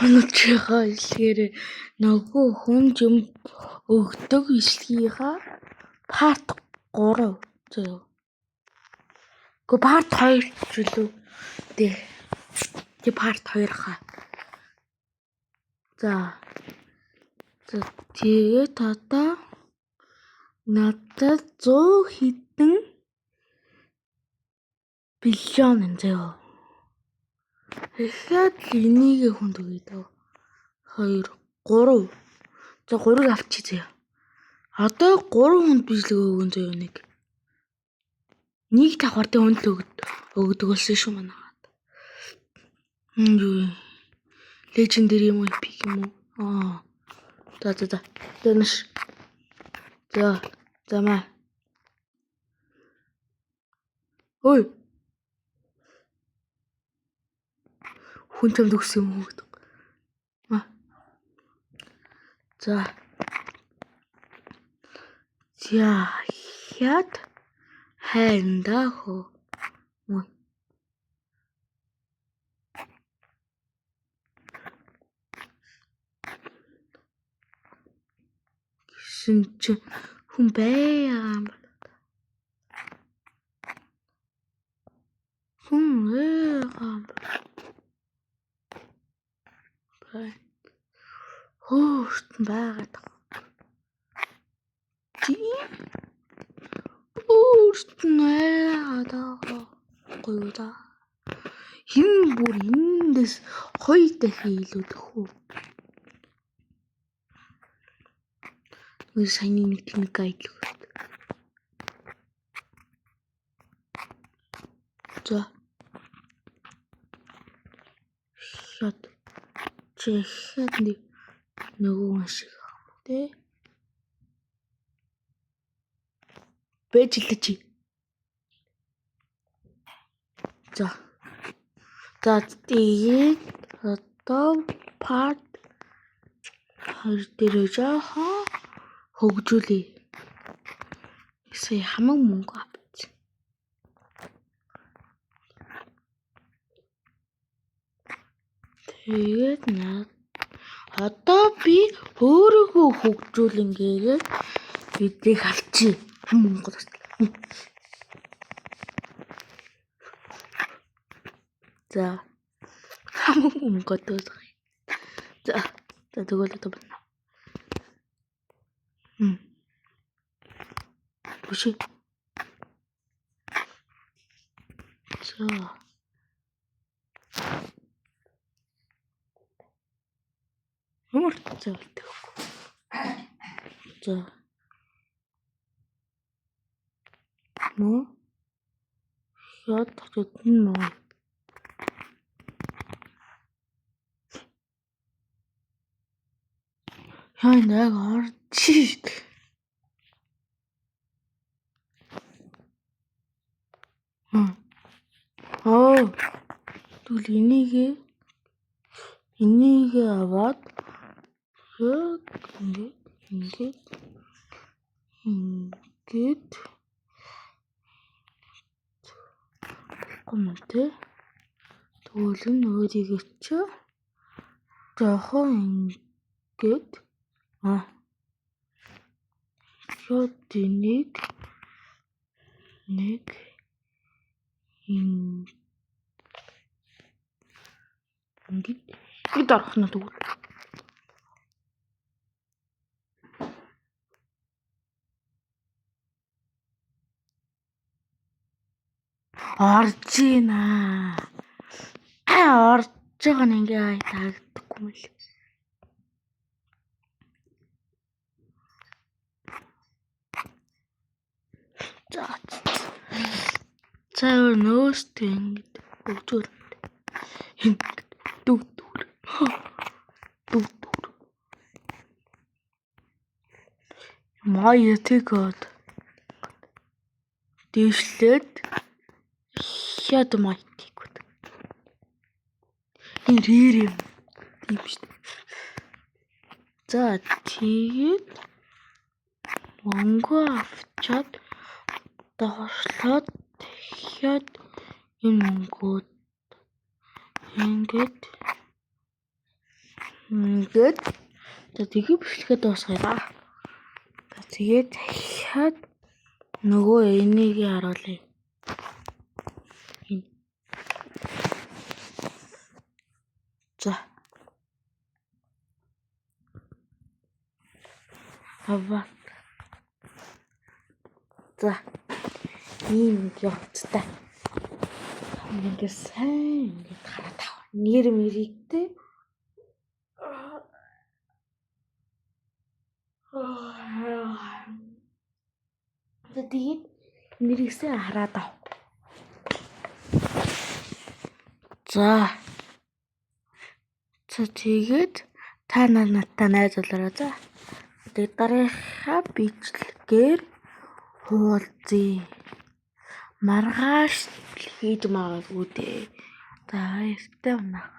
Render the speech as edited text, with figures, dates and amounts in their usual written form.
Өнөөдрийнхөө бичлэгээр нөгөө хүн юм өгдөг бичлэгийнхаа part 3 зөө. Гэхдээ part 2 ч үлээ. Тэ. Тэ part 2 хаа. За. За тэгээд одоо надад 100 хэдэн биллион юм заяа. Дахиад л энийг хүнд өгье дөө. 2 3. За 3-ыг авчи заяа. Одоо 3 хүнд бичлэг өгөн заяа нэг. Нэг давхар дээр хүнд л өгдөг болсон шүү манайхад. Юу Legendary юм уу epic юм уу? Аа. За за за. Дэнш. За. За маа. Ой. Хүн чамд өгсөн юм уу гэдэг. Маа. За. За хят хайнда хөө. Мөн. Гэсэн чи хүн байгаа юм байна. Хүн байгаа юм байна. Хөөрт байгаад байгаа. Тийм. Өөрт нь байгаад байгаа. Гоё да. Хин бүр эндээс хоёр дахин илүү төхөө. Нэг саяны нэг тэнэг гайд л өгöd. За. Шат. Чи хят нэг нөгөө хүн шиг юм те. Бэж илээ чи. За. За тэгээд одоо part 2 дээр жоохон хөгжүүлье. Сая хамаг мөнгө авчихсан. Тэгээд над одоо би өөрийгөө хөгжүүлэн гээгээд биднийг авчи. Хам мөнгө тасдаг. За. Хам мөнгө тасдаг. За. За тэгвэл одоо байна. Биш. За. Ямар зайлтай вэ? За. Мө. Хят хот нь мө. Яа нэг орж. Аа. Тэгвэл энийг аваад яг ингээд ингээд ингээд юм те. Тэгвэл энэ өөрийгөө чи жоохон ингээд аа. Шот энийг нэг ингээд бид орох нь тэгвэл орж ийна. Орж байгаа нь ингээ таагдахгүй юм л. За. За нөөстөө ингээд хөгжүүл. Ингээд дүг дүр. Дүг дүр. Мая тэгэд дээшлээд хяд майтик бод. Энэ рэр юм. Тийм шүү дээ. За тэгээд мөнгө авчаад давхарлаад дахиад энэ мөнгөө ингээд Ингээд за тэгээ бичлэгээ дуусгая да. За тэгээд дахиад нөгөө энийг харуулъя. Энэ. За. Аваа. За. Ийм явцтай. Ингээд сайн ингээд хараад ав. Нэр мэрийгтэй. За тэгээд нэрийгсээ хараад ав. За. За тэгээд та нар надтай найзуулаарай за. Тэгээд дараагийнхаа бичлэгээр хуулзъя. Маргааш хийж магадгүй дээ. За баяртай унаа.